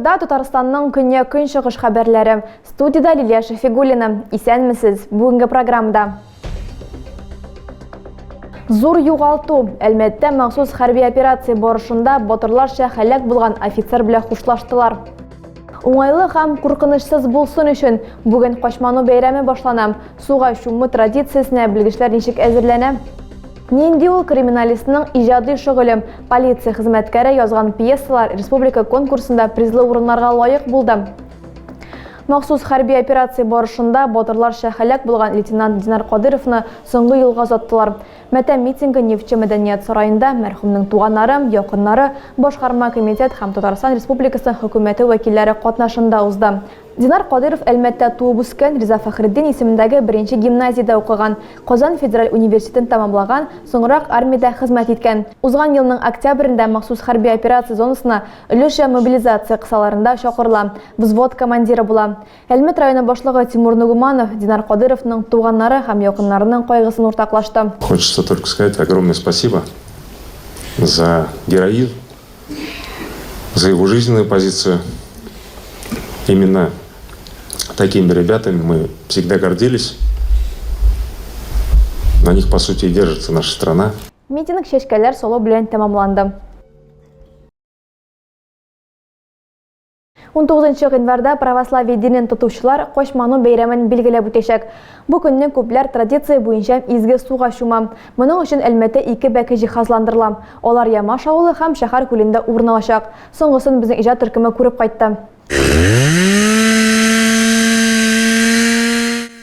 Эфирда Татарстанның көньяк-көнчыгыш хәбәрләре. Студиядә Лилия Шәфигуллина. Исәнмесез. Бүгенге программада. Зур югалту. Әлмәттә махсус хәрби операция барышында батырларча һәлак булган офицер белән хушлаштылар. Уңайлы һәм куркынычсыз булсын өчен бүген Качману бәйрәме башлана. Суга чуму традициясенә белгечләр ничек әзерләнә? Нинди ул криминалистның иҗади шөгыле? Полиция хезмәткәре язган пьесалар республика конкурсында призлы урыннарга лаек булды. Махсус хәрби операция барышында батырларча һәлак булган лейтенант Динар Кадыровны соңгы юлга озаттылар. Матәм митингы Нефтьче мәдәният сараенда мәрхүмнең туганнары, якыннары, башкарма комитет һәм Татарстан Республикасы хөкүмәте вәкилләре катнашында узды. Динар Кадыйров Әлмәттә туып үскән, Риза Фәхретдин исемендәге беренче гимназиядә укыган, Казан федераль университетын тәмамлаган, соңрак армиядә хезмәт иткән. Узган елның октябрендә махсус хәрби операция зонасына өлешчә мобилизация кысаларында чакырыла, взвод командиры була. Әлмәт районы башлыгы Тимур Нугуманов Динар Кадыйровның туганнары һәм якыннарының кайгысын уртаклашты. Хочется только сказать огромное спасибо за героизм, за его жизненную позицию. Именно такими ребятами мы всегда гордились. На них, по сути, и держится наша страна. Митинг чәчкәләр салу белән тәмамланды. 19 гыйнварда православие динен тотучылар Качману бәйрәмен билгеләп үтәчәк. Бу көнне күпләр традиция буенча изге суга чума. Моның өчен Әлмәттә ике бәке җиһазландырыла. Алар Ямаш авылы һәм шәһәр күлендә урын алачак. Соңгысын безнең иҗат төркеме күреп кайтты.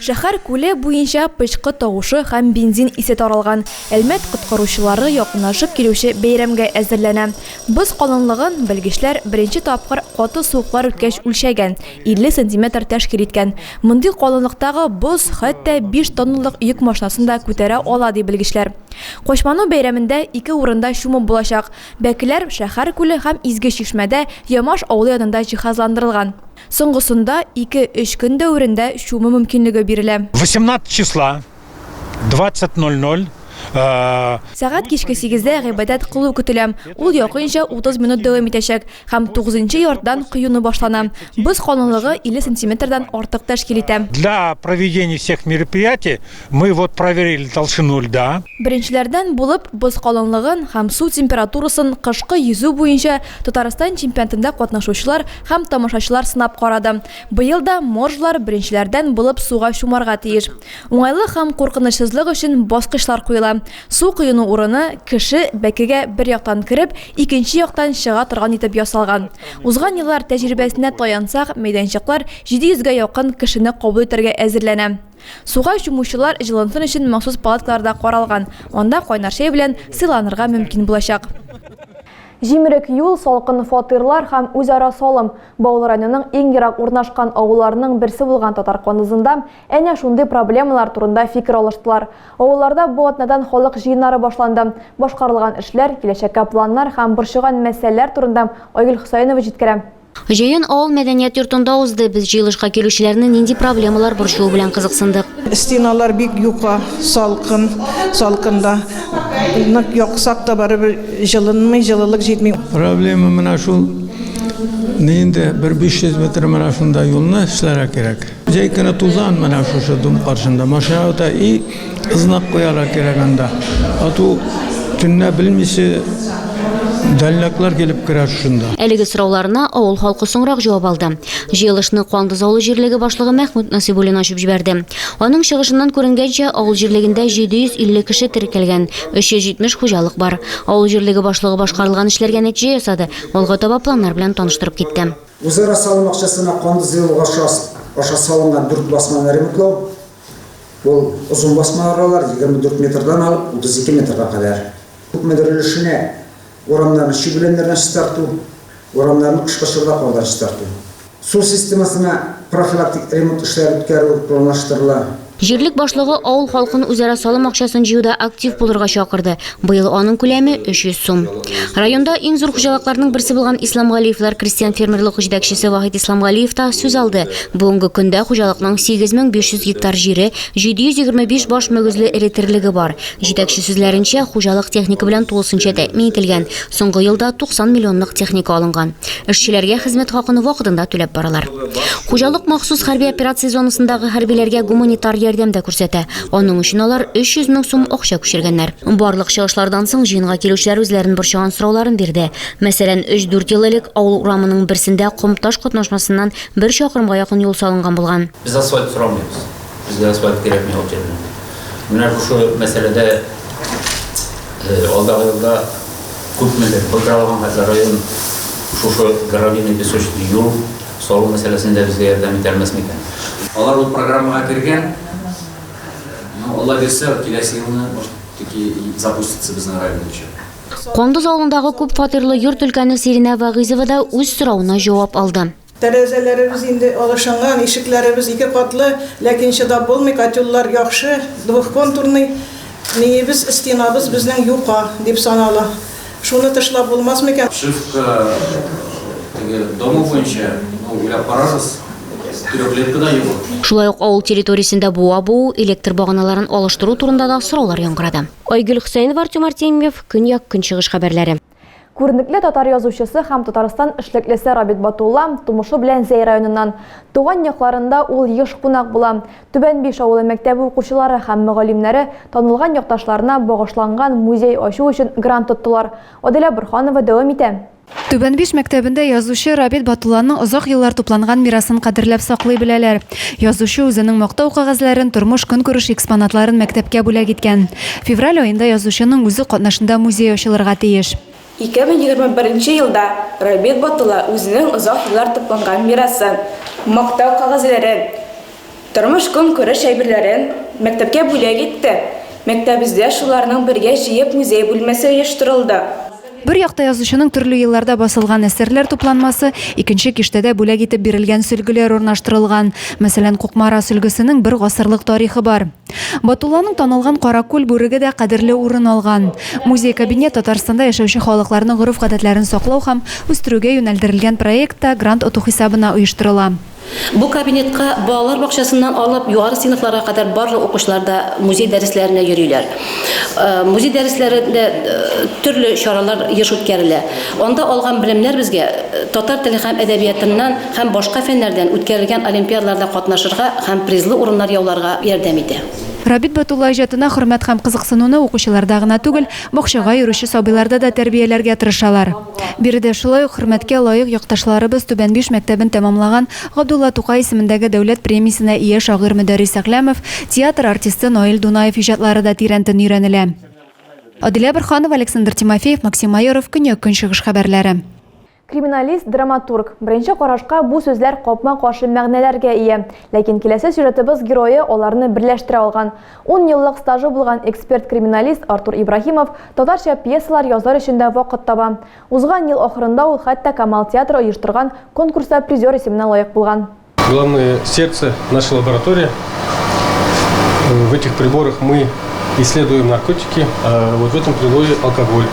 Шәһәр күле буенча пычкы тавышы һәм бензин исе таралган. Әлмәт коткаручылары якынлашып килүче бәйрәмгә әзерләнә. Боз калынлыгын белгечләр беренче тапкыр каты суыклар үткәч үлчәгән, 50 сантиметр тәшкил иткән. Мондый калынлыктагы боз хәтта 5 тонналык йөк машинасын да күтәрә ала, ди белгечләр. Качману бәйрәмендә ике урында чумып булачак. Бәкеләр шәһәр күле һәм Изге чишмәдә Ямаш авылы янында җиһазландырылган. Соңгысында ике-өч көн дәверендә чуму мөмкинлеге бирелә. 18 числа 20:00 Сәгать кичке сигездә гыйбадәт кылу көтелә. Ул якынча 30 минут дәвам итәчәк һәм тугызынчы яртыдан коену башлана. Боз калынлыгы 50 сантиметрдан артык тәшкил итә. Для проведения всех мероприятий мы вот проверили толщину льда. Беренчеләрдән булып, боз калынлыгын һәм су температурасын кышкы йөзү буенча Татарстан чемпионатында катнашучылар һәм тамашачылар сынап карады. Быел да моржлар беренчеләрдән булып суга чумарга тиеш. Уңайлы һәм куркынычсызлык өчен баскычлар куела. Су коену урыны кеше бәкегә бер яктан кереп, икенче яктан чыга торган итеп ясалган. Узган еллар тәҗрибәсенә таянсак, мәйданчыклар 700 гә якын кешене кабул итәргә әзерләнә. Суга чумучылар җылынсын өчен махсус палаткалар да каралган, анда кайнар чәй белән сыйланырга мөмкин булачак. Җимерек юл, салкын фатирлар һәм үзара салым. Баулы районының иң ерак урнашкан авылларының берсе булган Татар Кандызында әнә шундый проблемалар турында фикер алыштылар. Авылларда бу атнадан халык җыеннары башланды. Башкарылган эшләр, киләчәккә планнар һәм борчыган мәсьәләләр турында Айгөл Хөсәенова җиткерә. Җыен авыл мәдәният йортында узды. Без җыелышка килүчеләрне нинди проблемалар борчуы белән кызыксындык. Стеналар бик юка, салкын, салкында. Нык яксак та барыбер җылынмый, җылылык җитми. Проблема менә шул, ни инде, бер 500 метр менә шунда юлны эшләргә кирәк. Җәй көне тузан менә шушы дом каршында машина үтә и знак куярга кирәк анда. А то төнлә белмичә дальняклар килеп керә шушында. Әлеге сорауларына авыл халкы соңрак җавап алды. Җыелышны Кандыз авылы җирлеге башлыгы Мәхмүт Насыйбуллин ачып җибәрде. Аның чыгышыннан күренгәнчә, авыл җирлегендә 750 кеше теркәлгән, 370 хуҗалык бар. Авыл җирлеге башлыгы башкарылган эшләргә нәтиҗә ясады, алга таба планнар белән таныштырып китте. Үзара салым акчасына Кандыз елгасы аша салынган дүрт басманы ремонтлау, ул озын басмалар алар, 24 метрдан алып 32 метрга кадәр. Күпмедер өлешенә урамнарны чүп үләннәрдән чистарту, урамнарны кышкы чорда кардан чистарту. Су системасына профилактик ремонт эшләре үткәрү планлаштырыла. Җирлек башлыгы авыл халкын үзара салым акчасын җыюда актив булырга чакырды. Быел аның күләме 300 сум. Районда иң зур хуҗалыкларның берсе булган Исламгалиевлар крестьян-фермерлык җитәкчесе Вахит Исламгалиев та сүз алды. Бүгенге көндә хуҗалыкның 8500 гектар җире, 725 баш мөгезле эре терлеге бар. Җитәкче сүзләренчә, хуҗалык техника белән тулысынча тәэмин ителгән. Соңгы елда 90 миллионлык техника алынган. Эшчеләргә хезмәт хакын вакытында түләп баралар. Хуҗалык махсус хәрби операция зонасындагы хәрбиләргә гуманитар ярдәм дә күрсәтә. Аның өчен алар 300 мең сум акча күчергәннәр. Барлык чыгышлардан соң җыенга килүчеләр үзләрен борчыган сорауларын бирде. Мәсәлән, 3-4 ел элек авыл урамының берсендә ком-таш катнашмасыннан бер чакрымга якын юл салынган булган. Без асфальт сорамыйбыз. Безгә асфальт кирәкми авыл җиренә. Менә шушы мәсьәләдә алдагы елда күпмедер, былтыр алган хәтле район шушы гравийный песочный юл салу мәсьәләсендә безгә ярдәм итә алмас микән? Алар ул программага кергән. Ну, Алла бирсә, киләсе елны, может, таки запустится безнең район буенча. Кандыз авылындагы күп фатирлы йорт өлкәне Сиринә Вәгыйзова да үз соравына җавап алды. Тәрәзәләребез инде алышынган, ишекләребез ике катлы, ләкин чыдап булмый, котеллар яхшы, двухконтурный, ниебез, стенабыз безнең юка, дип санала. Шуны тышлап булмас микән? Обшивка теге дома буенча, ну, уйлап карарбыз, трехлетка да юк. Шулай ук авыл территориясендә буа буу, электр баганаларын алыштыру турында да сораулар яңгырады. Айгөл Хөсәенова, Артем Артемьев, Көньяк-Көнчыгыш хәбәрләре. Күренекле татар язучысы һәм Татарстан эшлеклесе Рабит Батулла тумышы белән Зәй районыннан. Туган якларында ул еш кунак була. Түбән Биш авылы мәктәбе укучылары һәм мөгаллимнәре танылган якташларына багышланган музей ачу өчен грант тоттылар. Аделя Борһанова дәвам итә. Түбән Биш мәктәбендә язучы Рабит Батулланың озак еллар тупланган мирасын кадерләп саклый беләләр. Язучы үзенең мактау кәгазьләрен, тормыш-көнкүреш экспонатларын мәктәпкә бүләк иткән. Февраль аенда язучының үзе катнашында музей ачылырга тиеш. 2021 елда Рабит Батулла үзенең озак еллар тупланган мирасын, мактау кәгазьләрен, тормыш-көнкүреш әйберләрен мәктәпкә бүләк итте. Мәктәбездә шуларның бергә җыеп музей бүлмәсе оештырылды. Бер якта язучының төрле елларда басылган әсәрләр тупланмасы, икенче киштәдә бүләк итеп бирелгән сөлгеләр урнаштырылган. Мәсәлән, Кукмара сөлгесенең бер гасырлык тарихы бар. Батулланың танылган Каракүл бүреге дә кадерле урын алган. Музей-кабинет Татарстанда яшәүче халыкларның гореф-гадәтләрен саклау һәм үстерүгә юнәлдерелгән проектта грант оту хисабына оештырыла. Бу кабинетка балалар бакчасыннан алып югары сыйныфларга кадәр барлык укучылар да музей дәресләренә йөриләр. Музей дәресләрендә төрле чаралар еш үткәрелә. Анда алган белемнәр безгә татар теле һәм әдәбиятыннан һәм башка фәннәрдән үткәрелгән олимпиадаларда катнашырга һәм призлы урыннар яуларга ярдәм итә. Рабит Батулла иҗатына хөрмәт һәм кызыксынуны укучыларда гына түгел, бакчага йөрүче сабыйларда да тәрбияләргә тырышалар. Биредә шулай ук хөрмәткә лаек якташларыбыз Түбән Биш мәктәбен тәмамлаган Габдулла Тукай исемендәге дәүләт премиясенә ия шагыйрь Мөдәррис Әгъләмов, театр артисты Наил Дунаев иҗатлары да тирәнтен өйрәнелә. Адилә Борһанова, Александр Тимофеев, Максим Майоров, Көньяк-Көнчыгыш хәбәрләре. Криминалист, драматург. Беренче карашка бу сүзләр капма-каршы мәгънәләргә ия. Ләкин киләсе сюжетыбыз герое аларны берләштерә алган. Ун еллык стажы булган эксперт-криминалист Артур Ибраһимов татарча пьесалар язар өчен дә вакыт таба. Узган ел ахырында ул хәтта Камал театры оештырган конкурста призер исеменә лаек булган. Главное сердце нашей лаборатории. В этих приборах мы исследуем наркотики, а вот в этом приборе алкоголь.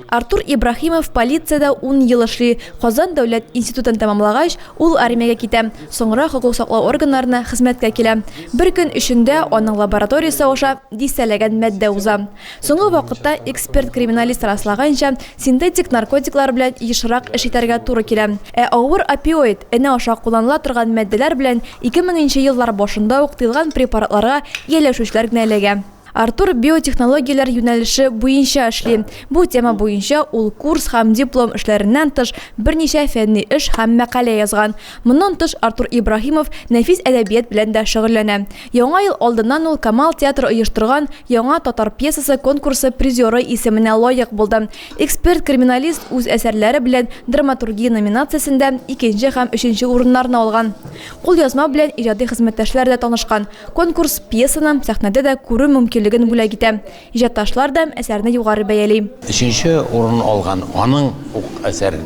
Артур Ибраһимов полициядә ун ел эшли. Казан дәүләт институтын тәмамлагач, ул армиягә китә. Соңрак хокук саклау органнарына хезмәткә килә. Бер көн эчендә аның лабораториясе аша дистәләгән матдә уза. Соңгы вакытта эксперт-криминалист раслаганча, синтетик наркотиклар белән ешрак эш итәргә туры килә. Ә авыр опиоид, энә аша кулланыла торган матдәләр белән 2000 нче еллар башында ук тыелган препаратларга ияләшүчеләр генә эләгә. Артур биотехнологияләр юнәлеше буенча эшли. Бу тема буенча ул курс һәм диплом эшләреннән тыш берничә фәнни эш һәм мәкалә язган. Моннан тыш Артур Ибраһимов нәфис әдәбият белән дә шөгыльләнә. Яңа ел алдыннан ул Камал театры оештырган Яңа татар пьесасы конкурсы призеры исеменә лаек булды. Эксперт-криминалист үз әсәрләре белән Драматургия номинациясендә икенче һәм өченче урыннарны алган. Кулъязма белән иҗади хезмәттәшләр дә танышкан. Конкурс пьесаны сәхнәдә дә күрү мөмкинлеген бүләк итә. Иҗатташлар да әсәрне югары бәяли. Өченче урын алган аның ук әсәрен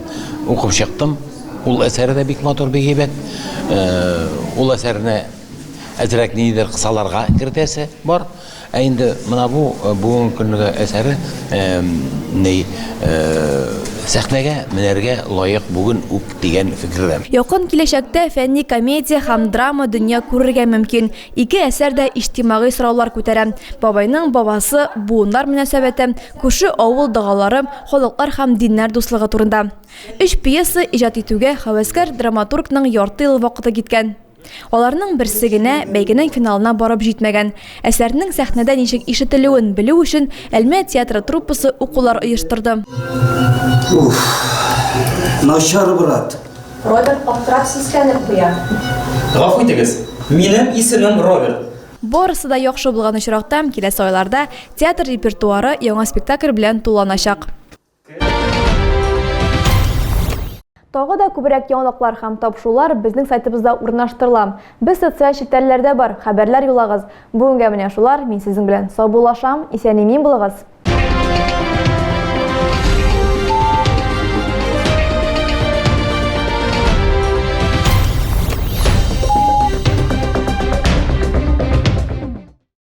укып чыктым. Ул әсәре дә бик матур, бик әйбәт. Ул әсәрне. Әзрәк ниндидер кысаларга кертәсе бар. Ә инде менә бу бүгенге көнгә әсәре ни сәхнәгә менәргә лаек бүген үк дигән фикердә. Якын киләчәктә фәнни комедия һәм драма дөнья күрергә мөмкин. Ике әсәр дә иҗтимагый сораулар күтәрә. Бабайның бабасы, буыннар мөнәсәбәте, күрше авыл догалары, халыклар һәм диннәр дуслыгы турында. Өч пьеса иҗат итүгә һәвәскәр драматургның ярты ел вакыты киткән. Аларның берсе генә бәйгенең финалына барып җитмәгән. Әсәрнең сәхнәдә ничек ишетелүен белү өчен Әлмәт театры труппасы укулар оештырды. Уф, начар, брат. Роберт аптырап сискәнеп куя. Гафу итегез, минем исемем Роберт. Барысы да яхшы булган очракта, киләсе айларда театр репертуары яңа спектакль белән тулыланачак. Тагы да күбрәк яңалыклар һәм тапшырулар безнең сайтыбызда урнаштырыла. Без социаль челтәрләрдә бар, хәбәрләр юллагыз. Бүгенгә менә шулар, мин сезнең белән саубуллашам, исән-имин булыгыз!